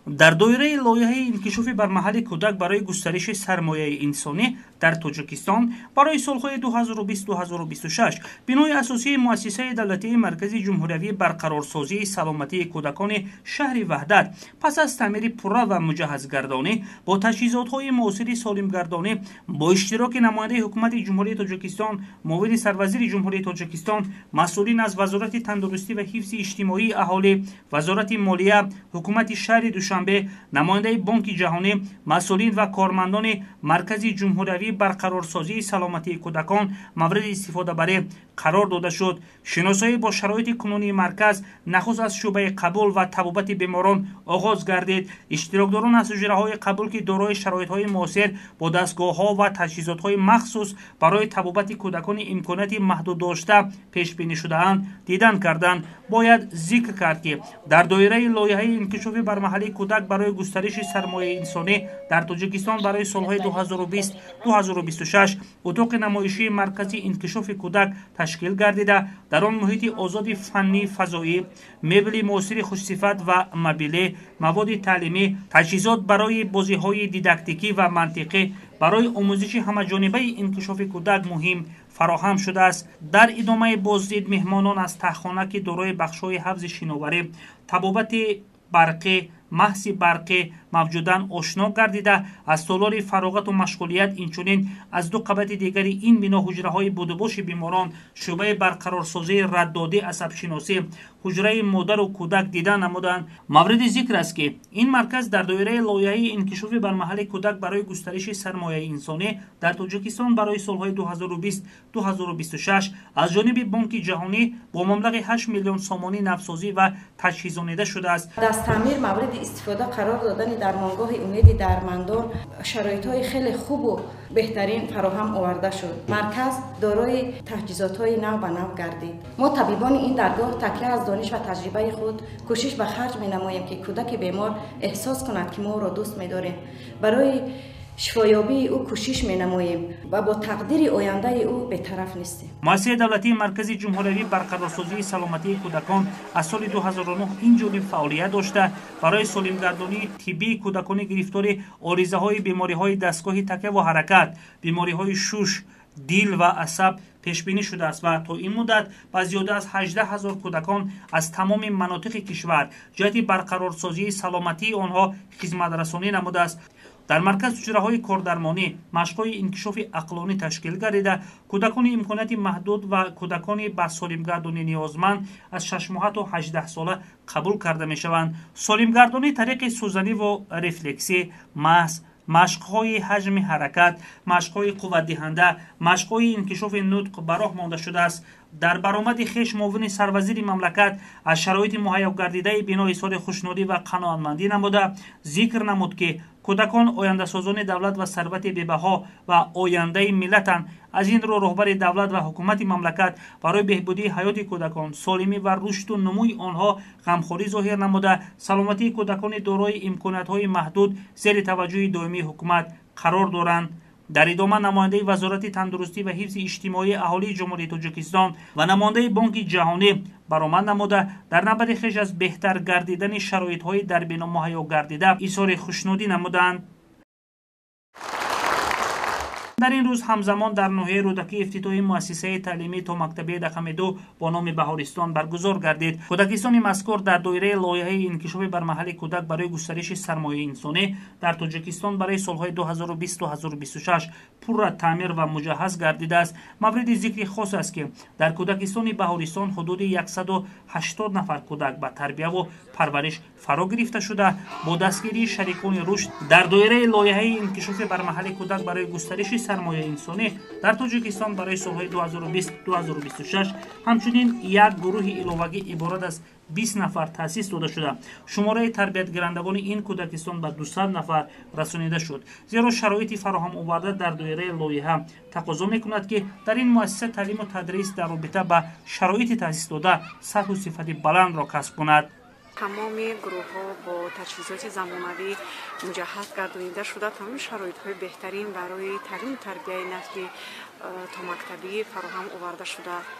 Дар доираи лоиҳаи инкишофи бармаҳали кӯдак барои густариши сармояи инсонӣ дар Тоҷикистон барои солҳои 2020-2026 бинои асосии муассисаи давлатии Маркази ҷумҳуриявии барқарорсозии саломатии кӯдакони шаҳри Ваҳдат пас аз таъмири пурра ва муҷаҳҳазгардонӣ бо таҷҳизотҳои муосири солимгардонӣ бо иштироки намояндаи Ҳукумати Ҷумҳурии Тоҷикистон, муовини сарвазири Ҷумҳурии Тоҷикистон, масъулин аз Вазорати тандурустӣ ва ҳифзи иҷтимоии аҳолӣ, Вазорати молия, Ҳукумати шаҳри Душанбе, намояндаи Бонки ҷаҳонӣ, масъулин ва кормандони Маркази ҷумҳуриявии барқарорсозии саломатии кӯдакон мавриди истифодабарӣ қарор дода шуд. Шиносоӣ бо шароити кунунии марказ нахуст аз шӯъбаи қабул ва табобати беморон оғоз гардид. Иштирокдорон аз ҳуҷраҳои қабул, ки дорои шароитҳои муосир бо дастгоҳҳо ва таҷҳизотҳои махсус барои табобати кӯдакони имконияти маҳдуд дошта пешбинӣ шудаанд, дидан карданд. Бояд зикр кард, ки дар доираи лоиҳаи инкишофи бармаҳалии кӯдак барои густариши сармояи инсонӣ дар Тоҷикистон барои солҳои 2020-2026 утоқи намоишии Маркази инкишофи кӯдак ташкил гардида, дар он муҳити озоди фаннӣ, фазоӣ, мебели муосири хушсифат ва мобилӣ, маводи таълимӣ, таҷҳизот барои бозиҳои дидактикӣ ва мантиқӣ барои омӯзиши ҳамаҷонибаи инкишофи кӯдак муҳим фароҳам шудааст. Дар идомаи боздид меҳмонон аз таҳхона, ки дорои бахшҳои ҳавзи шиноварӣ, табобати барқӣ, маҳси барқӣ мавҷуданд, ошно гардида, аз толори фароғату машғулият, инчунин аз ду қабати дигари ин бино, ҳуҷраҳои будубоши беморон, шӯъбаи барқарорсозии раддодӣ, асабшиносӣ, ҳуҷраи модару кӯдак дида намуданд. Мавриди зикр аст, ки ин марказ дар доираи лоиҳаи инкишофи бармаҳали кӯдак барои густариши сармояи инсонӣ дар Тоҷикистон барои солҳои 2020-2026 аз ҷониби Бонки ҷаҳонӣ бо маблағи 8 миллион сомонӣ навсозӣ ва таҷҳизонида шудааст. Дастаъмир мавриди истифода қарор додани дармонгоҳи Умеди дардмандон шароитҳои хеле хубу беҳтарин фароҳам оварда шуд. Марказ дорои таҷҳизотҳои нав ба нав гардид. Мо, табибони ин даргоҳ, такя аз дониш ва таҷрибаи худ кӯшиш ба харҷ менамоем, ки кӯдаки бемор эҳсос кунад, ки мо ӯро дӯст медорем, барои шифоёбии ӯ кӯшиш менамоем ва бо тақдири ояндаи ӯ бетараф нестем. Муассисаи давлатии Маркази ҷумҳуриявии барқарорсозии саломатии кӯдакон аз соли 2009 ин ҷониб фаъолият дошта, барои солимгардонии тиббии кӯдакони гирифтори оризаҳои бемориҳои дастгоҳи такяву ҳаракат, бемориҳои шуш, дил ва асаб пешбинӣ шудааст ва то ин муддат ба зиёда аз 18 ҳазор кӯдакон аз тамоми манотиқи кишвар ҷиҳати барқарорсозии саломатии онҳо хизматрасонӣ намудааст. Дар марказ ҳуҷраҳои кордармонӣ, машқҳои инкишофи ақлонӣ ташкил гардида, кӯдакони имконияти маҳдуд ва кӯдакони ба солимгардонӣ ниёзманд аз 6 моҳа то 18 сола қабул карда мешаванд. Солимгардонӣ тариқи сӯзаниву рефлексӣ, маҳз машқҳои ҳаҷми ҳаракат, машқҳои қувватдиҳанда, машқҳои инкишофи нутқ ба роҳ монда шудааст. Дар баромади хеш муовини сарвазири мамлакат аз шароити муҳайё гардидаи бино изҳори хушнудӣ ва қаноатмандӣ намуда, зикр намуд, ки кӯдакон ояндасозони давлат ва сарвати бебаҳо ва ояндаи миллатанд. Аз ин рӯ роҳбари давлат ва ҳукумати мамлакат барои беҳбудии ҳаёти кӯдакон, солимӣ ва рушду нумӯи онҳо ғамхорӣ зоҳир намуда, саломатии кӯдакони дорои имкониятҳои маҳдуд зери таваҷҷӯҳи доимии ҳукумат қарор доранд. Дар идома намояндаи Вазорати тандурустӣ ва ҳифзи иҷтимоии аҳолии Ҷумҳурии Тоҷикистон ва намояндаи Бонки ҷаҳонӣ баромад намуда, дар навбати хеш аз беҳтар гардидани шароитҳои дар бино муҳайё гардида изҳори хушнудӣ намуданд. Дар ин рӯз ҳамзамон дар ноҳияи Рӯдакӣ ифтитоҳи муассисаи таълимии томактабии рақами 2 бо номи Баҳористон баргузор гардид. Кӯдакистони мазкур дар доираи лоиҳаи инкишофи бармаҳали кӯдак барои густариши сармояи инсонӣ дар Тоҷикистон барои солҳои 2020-2026 пурра таъмир ва муҷаҳҳаз гардидааст. Мавриди зикри хос аст, ки дар кӯдакистони Баҳористон ҳудуди 180 нафар кӯдак ба тарбияву парвариш фаро гирифта шуда, бо дастгирии шарикони рушд дар доираи лоиҳаи инкишофи бармаҳали кӯдак барои густариши сармояи инсонӣ дар Тоҷикистон барои солҳои 2020-2026 ҳамчунин як гурӯҳи иловагӣ иборат аз 20 нафар таъсис дода шуда, шумораи тарбиятгирандагони ин кӯдакистон ба 200 нафар расонида шуд. Зеро шароити фароҳам оварда дар доираи лоиҳа тақозо мекунад, ки дар ин муассиса таълиму тадрис дар робита ба шароити таъсисдода сатҳу сифати баландро касб кунад. Тамоми гурӯҳҳо бо таҷҳизоти замонавӣ муҷаҳҳаз гардонида шуда, тамоми шароитҳои беҳтарин барои таълиму тарбияи насли томактабӣ фароҳам оварда шудааст.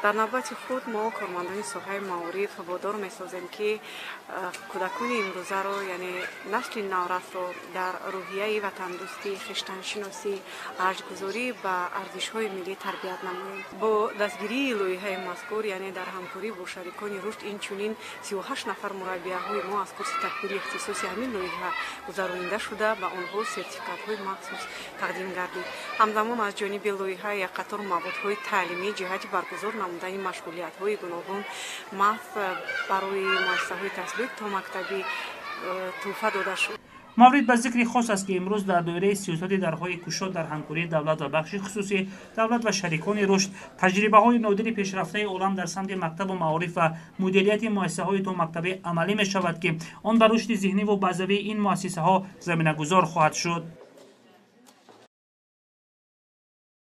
Дар навбати худ мо кормандони соҳаи маориф водор месозем, ки кӯдакони имрӯзаро, яъне насли наврасро дар рӯҳияи ватандӯстӣ, хештаншиносӣ, арҷгузорӣ ба арзишҳои миллӣ тарбият намоем. Бо дастгирии лоиҳаи мазкур, яъне дар ҳамкорӣ бо шарикони рушд, инчунин 38 нафар мураббияҳои мо аз курси такмили ихтисоси ҳамин лоиҳа гузаронида шуда, ба онҳо сертификатҳои махсус тақдим гардид. Ҳамзамон аз ҷониби лоиҳа як қатор маводҳои таълимӣ ҷиҳати баргузор намудани машғулиятҳои гуногун маҳз барои муассисаҳои таҳсилоти томактабӣ тӯҳфа дода шуд. Маврид ба зикри хос аст, ки имрӯз дар доираи сиёсати дарҳои кушод дар ҳамкории давлат ва бахши хусусӣ, давлат ва шарикони рушд, таҷрибаҳои нодири пешрафтаи олам дар самти мактабу маориф ва мудирияти муассисаҳои томактабӣ амалӣ мешавад, ки он ба рушди зеҳниву баъзавии ин муассисаҳо заминагузор хоҳад шуд.